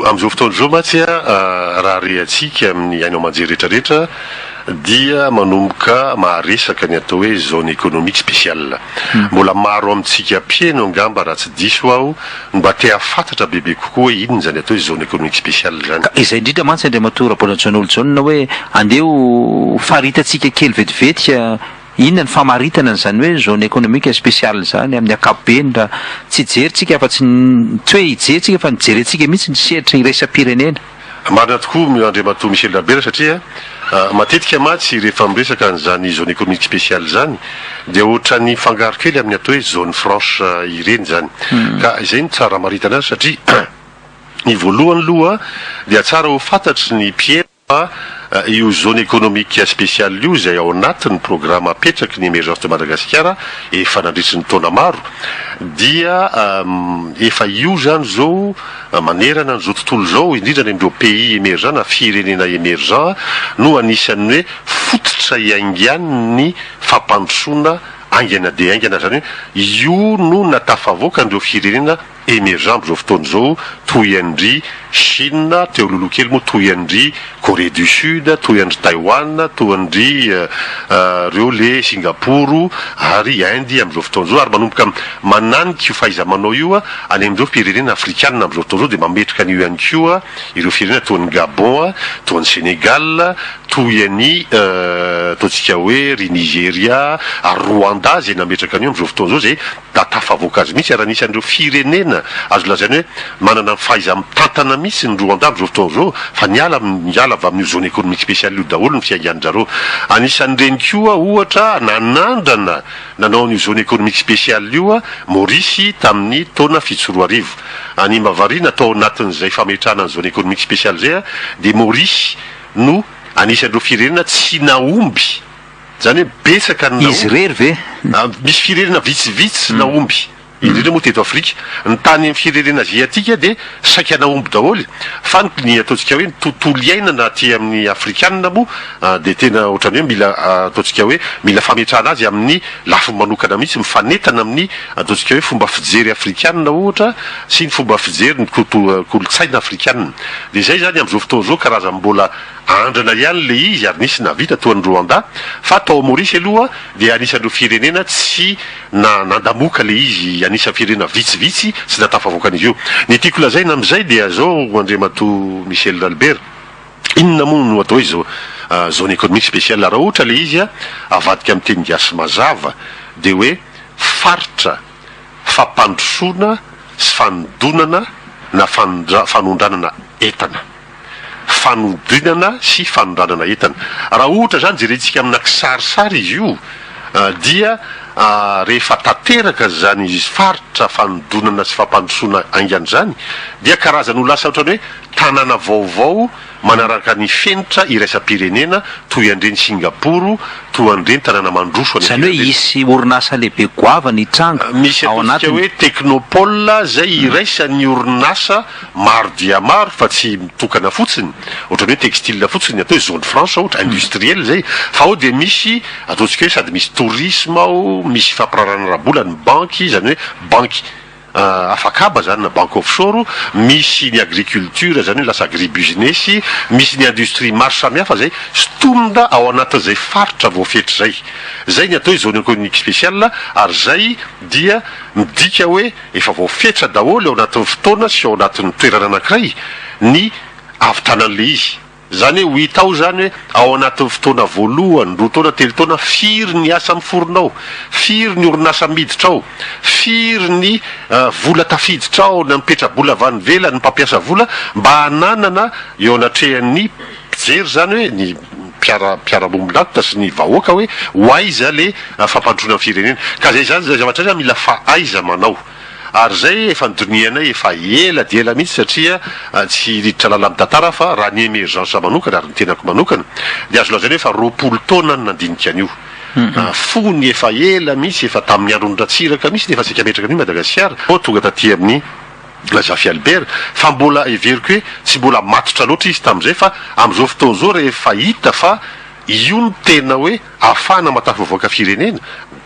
Amin'izao fotoana izao mantsy raha rehantsika amin'ny haino aman-jery rehetra rehetra dia manomboka maharesaka ny atao hoe zone économique spéciale. Mbola maro amintsika mpihaino angamba raha tsy diso aho no mba te hahafantatra bebe kokoa hoe inona izany atao hoe zone économique spéciale izany. Ka izay indrindra mantsy Andriamatoa Rabolanjaona Olonjaona hoe andeha ho faritantsika kely vetivety inona ny famaritana an'izany hoe zone économique spéciale izany amin'ny ankapobeny raha tsy hijery tsika afa-tsy ny, tsy hoe hijery tsika fa ny jerentsika mihitsy ny sehatra iraisam-pirenena. Marina tokoa Andriamatoa Michel Rabera satria matetika mantsy rehefa miresaka an'izany zone économique spéciale izany dia ohatran'ny mifangaro kely amin'ny atao hoe zone franche ireny izany. Ka izay no tsara hamaritana azy satria ny voalohany aloha dia tsara ho fantatry ny mpihaino fa io zone économique spéciale io izay ao anatin'ny programa apetraky ny Emergence de Madagasikara efa nandritry ny taona maro dia efa io izany izao manerana an'izao tontolo izao indrindra any amin'ireo pays émergents na firenena émergents no anisan'ny hoe fototra iaingan'ny fampandrosoana haingana dia haingana izany hoe io no natafavoaka an'ireo firenena Emergent amin'izao fotoana izao toy an-dry Chine, teo alohaloha kely moa toy an-dry Corée du Sud, toy an-dry Taiwan, toa an-dry ireo le Singapour ary Inde amin'izao fotoana izao ary manomboka mananika io fahaiza-manao io any amin'ireo firenena afrikanina amin'izao fotoana izao dia mametraka an'io ihany koa ireo firenena toa an'i Gabon, toa an'i Sénégal, toy an'i ataontsika hoe ry Nigeria ary Rwanda izay nametraka an'io amin'izao fotoana izao izay da tafavoaka azy mihitsy ary anisan'ireo firenena azo lazaina hoe manana ny fahaiza-mitantana mihitsy ny Rwanda amin'izao fotoana izao fa niala miala avy amin'io zone économique spéciale io daholo ny fiaingan-dry zareo. Anisan'ireny koa ohatra nanandrana nanao an'io zone économique spéciale io Maorisy tamin'ny taona 2007. Any Mavarina tao anatin'izay fametrahana ny zone économique spéciale izay dia Maorisy no anisan'ireo firenena tsy nahomby. Izany hoe betsaka ny Izy nahomby. irery ve? Misy firenena vitsivitsy nahomby, indrindra moa teto Afrika. Ny tany amin'ny firenena aziatika dia saika nahomby daholo, fa ny ataontsika hoe ny tontolo iainana aty amin'ny afrikanina moa dia tena ohatran'ny hoe mila ataontsika hoe mila fametrahana azy amin'ny lafiny manokana mihitsy, mifanentana amin'ny ataontsika hoe fomba fijery afrikanina ohatra sy ny fomba fijery ny kolontsaina afrikanina. Dia izay izany amin'izao fotoana izao karazany mbola Andrana ihany le izy ary nisy nahavita toa an'i Rwanda fa tao Maurice aloha dia anisan'ireo firenena tsy na nandamoka le izy anisan'ny firenena vitsivitsy tsy nahatafavoaka an'izy io. Ny tiako lazaina amin'izay dia zao Andriamatoa Michel Ralibera, inona moa no atao hoe zone économique spéciale? Raha ohatra le izy avadika amin'ny teny gasy mazava dia hoe faritra fampandrosoana sy fanodonana na fanondranana entana. fanodinana sy fanondranana entana. Raha ohatra izany jerentsika amina kisarisary izy io dia rehefa tanteraka izany faritra fanodonana sy fampandrosoana haingana izany dia karazany ho lasa ohatran'ny hoe tanàna vaovao manaraka ny fenitra iraisam-pirenena toy an'ireny Singapour, toa an'ireny tanàna mandroso any Izany hoe ivelany ireny. hisy orinasa lehibe goavana hitranga Misy ao ataontsika anatiny. hoe technopole izay iraisan'ny orinasa maro dia maro fa tsy mitokana fotsiny, ohatran'ny hoe textile fotsiny ny atao hoe zone franche ohatra, industriel izay, fa ao dia misy ataontsika hoe sady misy tourisme ao, misy fampirarahana ara-bola ny banky, izany hoe banky afak'haba izany na banque offshore, misy ny agriculture izany hoe lasa agribusiness, misy ny industrie maro samihafa izay sintomina ao anatin'izay faritra voafetra izay. Izay ny atao hoe zone économique spéciale ary izay dia midika hoe efa voafetra daholo ao anatin'ny fotoana sy ao anatin'ny toerana anankiray ny havitanan'ilay izy. Izany hoe ho hita ao izany hoe ao anatin'ny fotoana voalohany, roa taona, telo taona, firy ny asa miforona ao, firy ny orinasa miditra ao, firy ny vola tafiditra ao, na mipetra-bola avy any ivelany, ny mpampiasa vola, mba hananana eo anatrehan'ny mpijery izany hoe ny mpiara mpiara-mombon'antoka sy ny vahoaka hoe ho aiza le fampandrosoana ny firenena. Ka zay zany zay zavatra zay mila fahaiza-manao. Ary zay efa nodinihanay efa ela dia ela mihitsy satria tsy hiditra lalina amin'ny tantara fa raha ny emergence manokana ary ny tenako manokana dia azo lazaina hoe efa 20 taona no nandinika an'io. Fony efa ela mihitsy efa tamin'ny andron'i Ratsiraka mihitsy nefa saika hametraka an'io Madagasikara vao tonga taty amin'ny Zafy Albert fa mbola heveriko hoe tsy mbola matotra loatra izy tamin'izay fa amin'izao fotoana izao rehefa hita fa. io no tena hoe ahafahana mahatafavoaka firenena,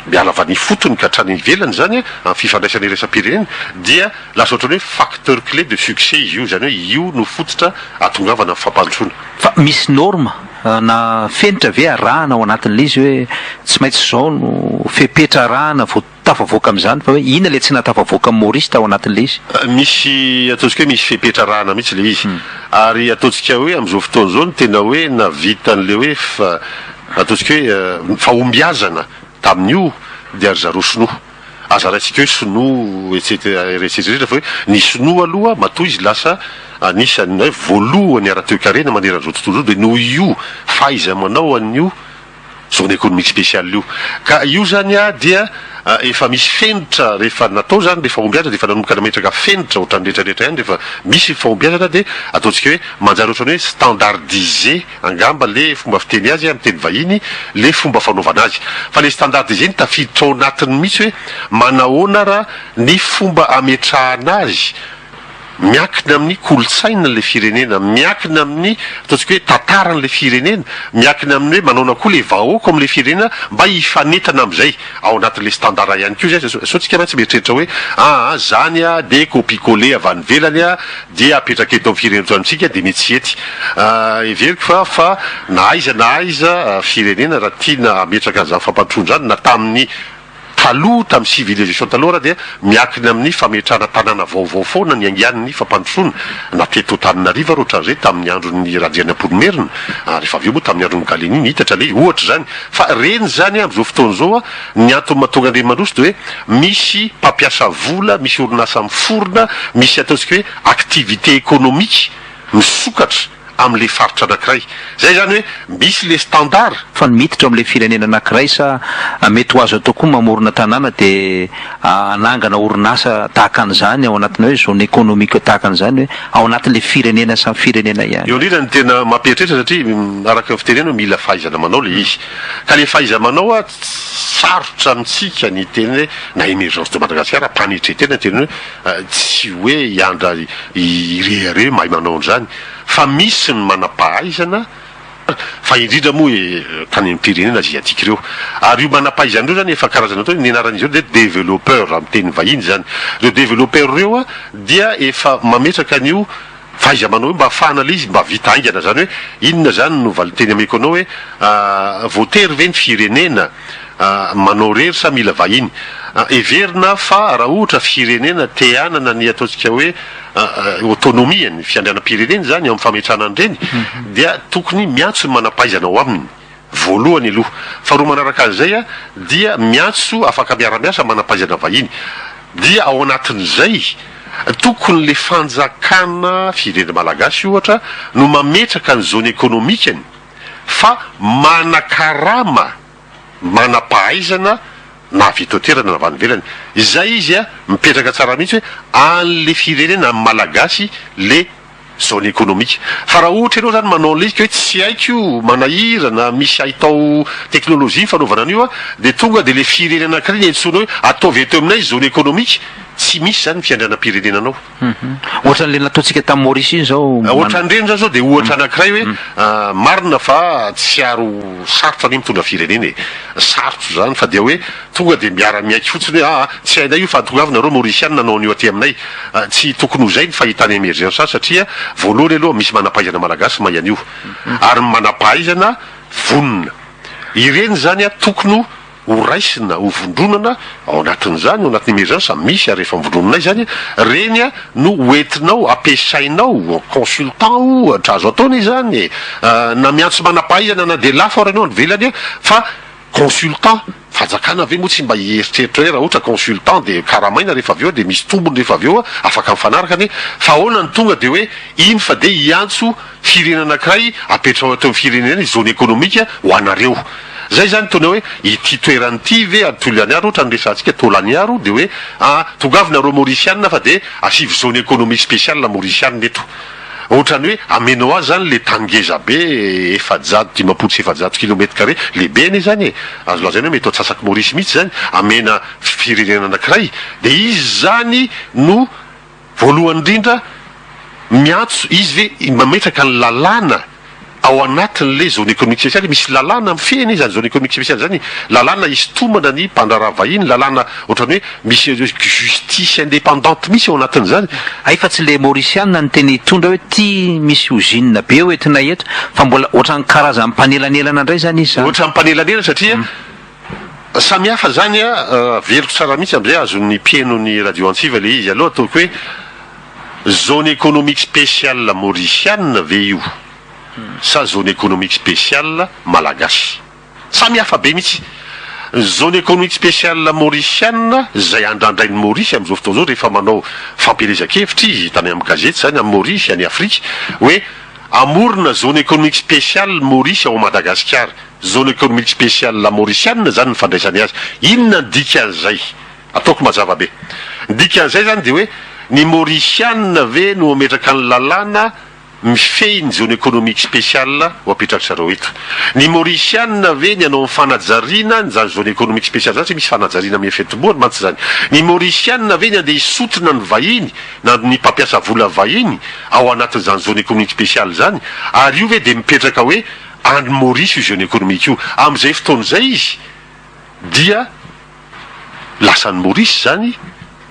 miala avy any ifotony ka hatrany ivelany izany amin'ny fifandraisana iraisam-pirenena, dia lasa ohatran'ny hoe facteur clé de succès izy io, izany hoe io no fototra ahatongavana amin'ny fampandrosoana. Fa misy norme na fenitra ve arahana ao anatin'ilay izy hoe tsy maintsy izao no fepetra arahana vao tafavoaka amin'izany fa hoe inona ilay tsy nahatafavoaka an'i Maurice tao anatin'ilay izy? Misy ataontsika hoe misy fepetra arahana mihitsy ilay izy ary ataontsika hoe amin'izao fotoana izao no tena hoe nahavita an'ilay hoe fa ataontsika hoe fahombiazana tamin'io dia ry zareo sinoa. Aza raisika hoe sinoa etc etc fa hoe ny sinoa aloha matoa izy lasa anisan'ny hoe voalohany ara-toekarena manerana izao tontolo izao dia noho io fahaiza-manao an'io zone économique spéciale io. Ka io zany a dia efa misy fenitra rehefa natao zany le fahombiazana dia efa nanomboka nametraka fenitra ohatran'ny rehetra rehetra ihany rehefa misy ny fahombiazana dia ataontsika hoe manjary ohatran'ny hoe standardisé angamba le fomba fiteny azy amin'ny teny vahiny le fomba fanaovana azy. Fa le standardisé ny tafiditra ao anatiny mihitsy hoe manahoana ra ny fomba ametrahana azy Miankina amin'ny kolontsaina ilay firenena, miankina amin'ny ataontsika hoe tantaran'ilay firenena, miankina amin'ny hoe manaona koa ilay vahoaka ao amin'ilay firenena mba hifanentana amin'izay ao anatin'ilay standard ihany koa izay. Sao tsika mantsy mieritreritra hoe aa zany a dia copie coller avy any ivelany a dia apetraka eto amin'ny firenena eto amintsika dia mety tsy hety. Heveriko fa fa na aiza na aiza firenena raha tiana hametraka an'izany fampandrosoana izany na tamin'ny Taloha, tamin'ny civilisation taloha ary dia miankina amin'ny fametrahana tanàna vaovao foana ny haingan'ny fampandrosoana, na teto Antananarivo ary ohatran'izay tamin'ny andron'ny Randrianampoinimerina, rehefa avy eo moa tamin'ny andron'i Gallieni nihitatra ilay izy, ohatra izany. Fa ireny izany amin'izao fotoana izao, ny antony mahatonga an'ireny mandroso dia hoe misy mpampiasa vola, misy orinasa miforona, misy ataontsika hoe activité économique misokatra. amin'ilay faritra anankiray. Izay izany hoe misy ilay standard. Fa ny miditra ao amin'ilay firenena anankiray sa mety ho azo atao koa mamorona tanàna dia hanangana orinasa tahaka an'izany ao anatin'ny hoe zone économique tahaka an'izany hoe ao anatin'ilay firenena samy firenena ihany. Eo indrindra no tena mampieritreritra satria araka ny fitenena hoe mila fahaizana manao ilay izy. Ka ilay fahaiza-manao sarotra amintsika ny hiteny hoe na Emergence de Madagascar am-panetren-tena ny teny hoe tsy hoe hiandra hirehareha mahay manao an'izany fa misy ny manam-pahaizana fa indrindra moa e tany amin'ny firenena aziatika ireo ary io manam-pahaizana ireo zany efa karazana atao hoe ny anaran'izy ireo dia développeur amin'ny teny vahiny zany ireo développeur ireo a dia efa mametraka an'io fahaiza-manao io mba hahafahana ilay izy mba vita haingana zany hoe inona zany no valinteny ameko anao hoe voatery ve ny firenena manao rery sa mila vahiny heverina fa raha ohatra firenena te hanana ny ataontsika hoe autonomie ny fiandrianam-pirenena izany eo amin'ny fametrahana an'ireny dia tokony miantso ny manam-pahaizana ao aminy voalohany aloha faharoa manaraka an'izay dia miantso afaka miara-miasa manam-pahaizana vahiny dia ao anatin'izay tokony le fanjakana firenena malagasy ohatra no mametraka ny zone économique-ny fa manakarama manam-pahaizana na avy eto an-toerana na avy any ivelany. Izay izy a, mipetraka tsara mihitsy hoe an'le firenena, an'ny Malagasy le zone économique. Fa raha ohatra ianao zany manao an'ilay izy ka hoe tsy haiko io, manahirana, misy haitao teknolojia ny fanaovana an'io a, dia tonga dia le firenena anankiray no iantsoana hoe ataovy eto aminay zone économique, tsy misy zany ny fiandrianam-pirenenanao. Ohatran'ilay nataontsika tamin'i Maurice iny izao. Ohatran'ireny izany izao dia ohatra anankiray hoe marina fa tsy ary ho sarotra anie mitondra firenena e. Sarotra izany fa dia hoe tonga dia miara-miaiky fotsiny hoe aa tsy hainay io fa tongava nareo Mauriciana nanao an'io aty aminay. Tsy tokony ho izay ny fahitana emergence azy satria voalohany aloha misy manam-pahaizana malagasy mahay an'io ary ny manam-pahaizana vonona. Ireny izany tokony ho ho raisina ho vondronana ao anatin'izany, ao anatin'ny emergence misy ary efa mivondronana izany, ireny no ho entinao ampiasainao, consultant ohatra, azo atao anie izany e, na miantso manam-pahaizana na dia lafo ary ianao any ivelany fa consultant, fanjakana ve moa tsy mba hieritreritra hoe raha ohatra consultant dia karamaina rehefa avy eo dia misy tombony rehefa avy eo, afaka mifanaraka anie, fa ahoana no tonga dia hoe iny fa dia hiantso firenena anankiray apetraho ato amin'ny firenena ny zone économique ho anareo. Zay zany tena hoe ity toerana ity ve any Tolianiaro ohatra ny resahantsika Tolaniaro dia hoe ah tongava nareo Mauriciana fa dia asivo zone économique spéciale Mauriciana eto. Ohatrany hoe amenao azy zany le tany ngeza be 450 kilomètre carré lehibe anie zany e. Azo lazaina hoe mety ho antsasak'i Maurice mihitsy zany amena firenena anankiray dia izy zany no Voalohany indrindra, miantso, izy ve mametraka ny lalàna. Ao anatin'le zone économique spéciale, misy lalàna mifehy anie zany zone économique spéciale zany, lalàna hisintomana ny mpandraharaha vahiny, lalàna ohatran'ny hoe misy justice indépendante mihitsy ao anatin'izany. Hay fa tsy le Maurisiana no tena hitondra hoe ty misy usine be ho entinay eto, fa mbola ohatran'ny karazan'ny mpanelanelana indray zany izy zany. Ohatran'ny mpanelanelana satria samy hafa zany a, averiko tsara mihitsy am'zay azon'ny mpihaino ny radio Antsiva le izy aloha, ataoko hoe zone économique spéciale maurisiana ve io sa zone économique spéciale malagasy? Samy hafa be mihitsy. Zone économique spéciale maurisiana zay andrandrain'ny Maurice am'izao fotoana zao, rehefa manao fampielezan-kevitra izy tany amin'ny gazety zany amin'ny Maurice any Afrika hoe amorona zone économique spéciale Maurice ao Madagasikara, zone économique spéciale maurisiana zany ny fandraisany azy. Inona ny dikan'izay? Ataoko mazava be ny dikan'izay zany, de hoe ny Maurisiana ve no ametraka ny lalàna mifehy ny zone économique spéciale ho apetraky zareo eto? Ny Maurisiana ve ny anao ny fanajariana ny zany zone économique spéciale zany? Tsy misy fanajariana amin'ny fitomboany mantsy zany. Ny Maurisiana ve ny andeha hisotona ny vahiny na ny mpampiasa vola vahiny ao anatin'izany zone économique spéciale zany? Ary io ve de mipetraka hoe any Maurice io zone économique io? Am'izay fotoana zay izy dia lasany Maurice zany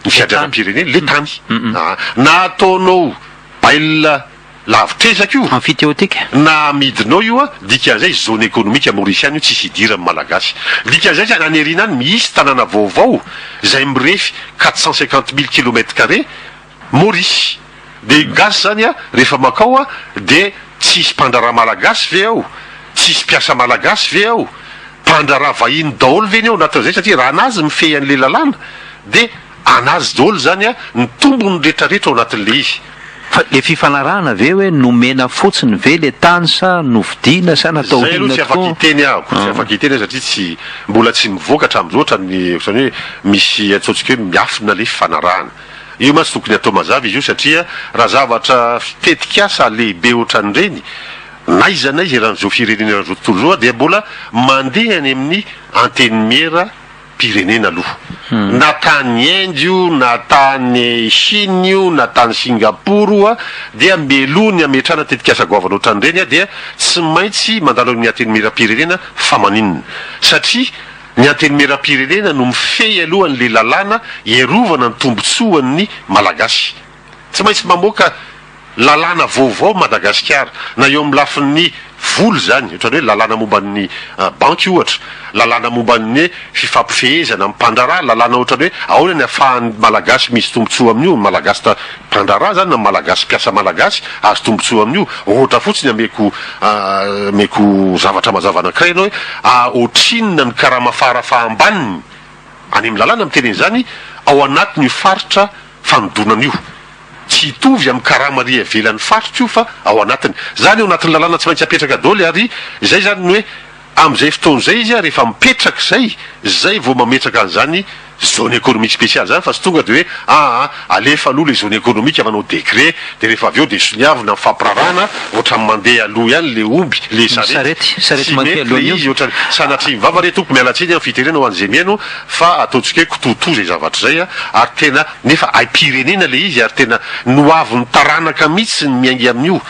ny fiandrianam-pirenena le tany na ataonao bail lavitrezaka io Amphithéotique. na amidinao io a, dikan'izay zone économique maurisiana io tsisy idirany malagasy. Dikan'izay zany any aoriana any misy tanàna vaovao zay mirefy 450 000 kilomètres carrés Maurice, de gasy zany a rehefa makao a de tsisy mpandraharaha malagasy ve ao? Tsisy mpiasa malagasy ve ao? Mpandraharaha vahiny daholo ve ny ao anatin'izay? Satria raha anazy mifehy an'le lalàna de anazy daholo zany a ny tombony rehetrarehetra ao anatin'le izy. Fa le fifanarahana ve hoe nomena fotsiny ve le tany sa novidiana sa natao Zay aloha inona tsy afaky tokoa? Hiteny ahako, tsy afaky hiteny aho satria tsy mbola tsy mivoaka hatramin'izao, ohatrany ohatrany hoe misy ataontsika hoe miafina le fifanarahana io mantsy. Tokony atao mazava izy io satria raha zavatra fitetikasa lehibe ohatran'ireny, n'aiza n'aiza eran'izao firenena, eran'izao tontolo zao, dia mbola mandeha any amin'ny antenimiera pirenena aloha, na tany Inde io, na tany Chine io, na tany Singapour io a, dia mialoha ny ametrahana tetikasa goavana ohatran'ireny a dia tsy maintsy mandalo amin'ny antenimieram-pirenena. Fa maninona? Satria ny antenimieram-pirenena no mifehy alohan'le lalàna iarovana ny tombotsoan'ny malagasy. Tsy maintsy mamoaka lalàna vaovao Madagasikara, na eo amin'ny lafin'ny vola zany, ohatrany hoe lalàna momba ny banky ohatra, lalàna momba ny fifampifehezana amin'ny mpandraharaha, lalàna ohatrany hoe ahoana ny ahafahan'ny malagasy misy tombotsoa amin'io, ny malagasy ta mpandraharaha zany na malagasy mpiasa malagasy azo tombotsoa amin'io. Ohatra fotsiny, ameko zavatra mazava anankiray ianao hoe ohatrinona ny karama farafahambaniny any amin'ny lalàna miteny zany ao anatin'io faritra fanodonana io? Tsy hitovy amin'ny karama ry ivelan'ny faritra io, fa ao anatiny zany, ao anatin'ny lalàna tsy maintsy apetraka daholo. Ary zay zany ny hoe am'izay fotoana zay izy a rehefa mipetraka zay vao mametraka an'izany zone économique spéciale zany, fa tsy tonga de hoe alefa aloha le zone économique, manao décret, de rehefa avy eo de soniavina mifampirarana ohatrany mandeha aloha ihany le omby le sarety. Sarety Tsy mandeha mety le aloha io. izy, ohatrany sanatria mivava re tompo, mialatsiny amin'ny fitenena ho an'izay mihaino, fa ataontsika hoe kitoto zay zavatra zay a, ary tena nefa aim-pirenena le izy, ary tena noavin'ny taranaka mihitsy ny miainga amin'io.